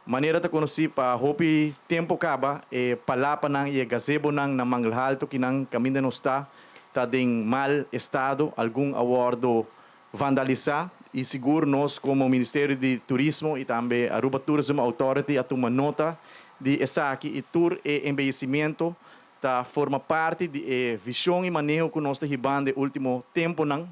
Manera ta konosí pa hopi tempu kaba e palapanan i e gazebonan na Mangel Halto kinan kaminda nos ta ta den mal estado, algun a wòrdu vandalisá i sigur nos komo Ministerio di Turismo i tambe Aruba Tourism Authority a tuma nota di esaki i tur e embeyecimiento ta forma parti di e vishon i maneho ku nos ta hibando e último tempunan.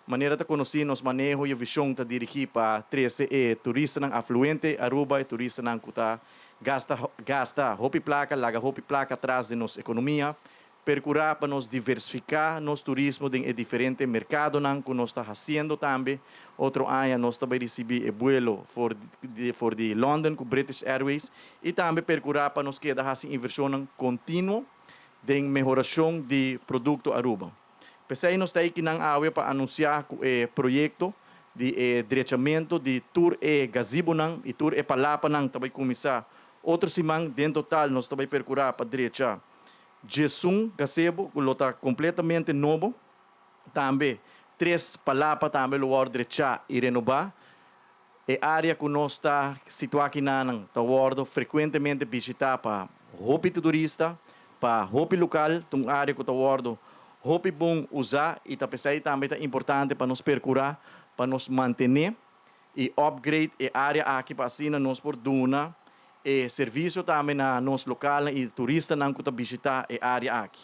Manera ta konosí nos maneho i e vishon ta dirigí pa trese e turistanan afluente Aruba, e turistanan ku ta gasta gasta hopi plaka, laga hopi plaka atras den nos ekonomia, perkurá pa nos diversifiká nos turismo den e diferente merkadonan ku nos ta hasiendo tambe. Otro aña nos ta bai risibí e buelo for di for di London ku British Airways i tambe perkurá pa nos keda hasi invershonnan kontinuo den mehorashon di produkto Aruba. P'esei nos ta eikinan awe pa anunsiá ku e proyekto di e drechamentu di tur e gazibonan i tur e palapanan ta bai kuminsá otro siman. Den total nos ta bai perkurá pa drecha 11 gazebo ku lo ta kompletamente nobo. Tambe tres palapa tambe lo wòrdu drechá i renobá. E área ku nos ta situá akinanan ta wòrdu frekuentemente bishitá pa hopi turista, pa hopi lokal. Ta un área ku ta wòrdu hopi bon usá i ta p'esei tambe ta importante pa nos perkurá pa nos mantené i upgrade e área aki pa asina nos por duna e servisio tambe na nos lokalnan i turistanan ku ta bishitá e área aki.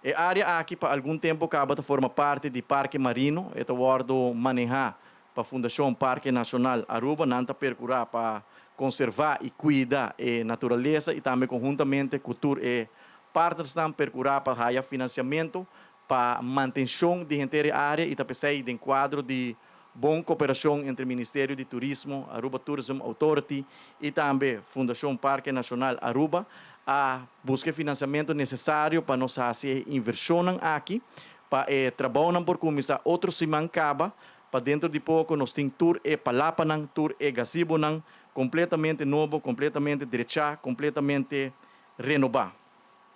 E área aki pa algun tempu kaba ta forma parti di Parke Marino. E ta wòrdu manehá Pa Fundashon Parke Nashonal Aruba nan ta perkurá pa konservá i kuida e naturalesa i tambe konhuntamente ku tur e partnersnan perkurá pa haya finansiamentu pa mantenshon di henter e área i ta p'esei den kuadro di bon koperashon entre Ministerio di Turismo, Aruba Tourism Authority i tambe Fundashon Parke Nashonal Aruba a buska e finansiamentu nesesario pa nos hasi e invershonnan aki pa e trabounan por kuminsá otro siman kaba. Pa dentro di poko nos tin tur e palapanan, tur e gazibonan kompletamente nobo, kompletamente drechá, kompletamente renobá.